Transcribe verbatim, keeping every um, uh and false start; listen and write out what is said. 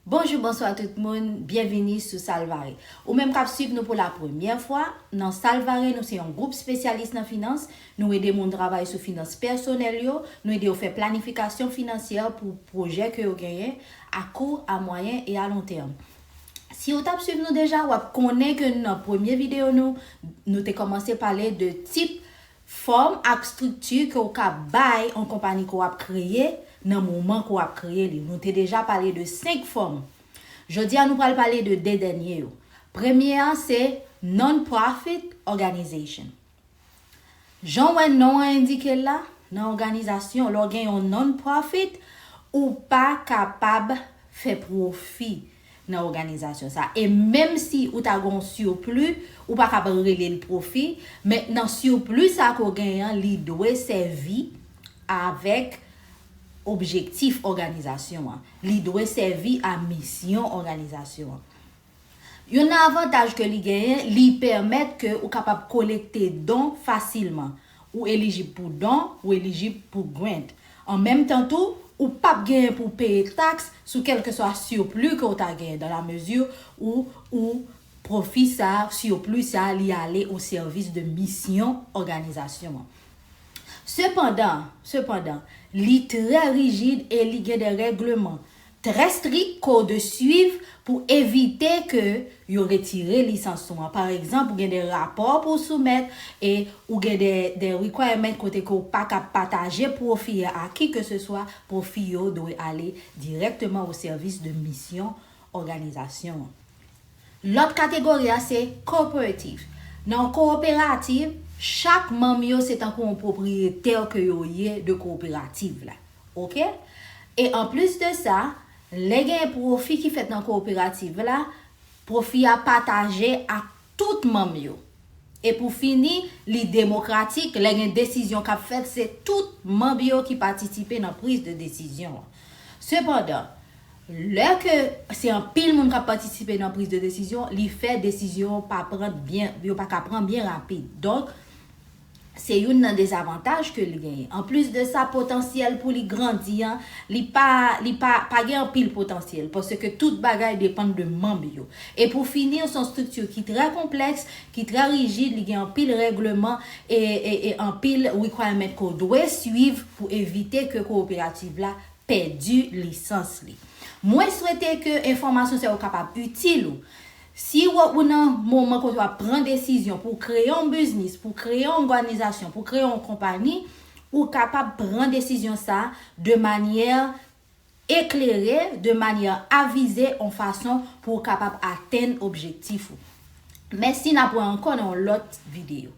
Bonjou, bonswa tout moun, byenvini sou Salvare. Ou menm k ap swiv nou pou la premyè fwa, nan Salvare nou se yon gwoup espesyalis nan finans, nou ede moun travay sou finans pèsonèl yo, nou ede yo fè planifikasyon finansyè pou pwojè ke yo genyen, a kou, a mwayen e a lon tèm. Si ou t ap swiv nou deja, w ap konnen ke nan premye videyo nou, nou te kòmanse pale de tip fòm ak estrikti ke w ka bay yon konpani ke w ap kreye nan moman ke w ap kreye li. Nou te deja pale de senk fòm. Jodi a, nou pral pale de de dènye yo. Premye a, se non-profit organization. Jan w wè non an endike l la, nan òganizasyon, lè w gen yon non-profit, ou pa kapab fè pwofi nan òganizasyon sa. E menm si ou ta gen yon sipli, ou pa kapab rele l pwofi, men nan sipli sa ke w genyen an, li dwe sèvi avèk objektif òganizasyon an. Li dwe sèvi a misyon òganizasyon an. Youn nan avantaj ke li genyen, li pèmèt ke ou kapab kolekte don fasilman. Ou elijib pou don, ou elijib pou grant. An menm tan tou, ou p ap genyen pou peye taks sou kèlkeswa sipli ke w ta genyen, dans la mesure où ou pwofi sa, sipli sa, li ale o sèvis de misyon òganizasyon an. Sepandan, sepandan, li trè rijid e li gen de règleman trè strik ke w dwe swiv pou evite ke yo retire lisans ou an. Pa egzanp, ou gen de rapò pou w soumèt e ou gen de, de requirement kote ke w pa ka pataje pwofi a a ki ke se swa, pwofi yo dwe ale dirèkteman o sèvis de misyon òganizasyon an. Lòt kategori a se cooperative. Nan yon kooperativ, chak manm yo se tankou yon pwopriyetè ke yo ye de kooperativ la. Oke? E anplis de sa, lè gen pwofi ki fèt nan kooperativ la, pwofi a pataje ak tout manm yo. E pou fini, li demokratik, lè gen desizyon k ap fèt, se tout manm yo ki patisipe nan priz de desizyon an. Sepandan, lè ke se anpil moun k ap patisipe nan priz de desizyon, li fè desizyon pa pran byen, yo pa ka pran byen rapid. Donk, se youn nan dezavantaj ke li genyen. Anplis de sa, potansyèl pou li grandi an, li pa, li pa, pa gen anpil potansyèl, paske tout bagay depann de manm yo. E pou fini, se yon estrikti ki trè konplèks, ki trè rijid, li gen anpil règleman e, e, e anpil requirement ke w dwe swiv pou evite ke kooperativ la pèdi lisans li. Mwen swete ke enfòmasyon sa yo kapab itil ou. Si w, ou nan moman kote w ap pran desizyon pou w kreye yon biznis, pou w kreye yon òganizasyon, pou w kreye yon konpani, ou kapab pran desizyon sa de manyè eklere, de manyè avize, yon fason pou w kapab atenn objektif ou. Mèsi, n ap wè ankò nan yon lòt videyo.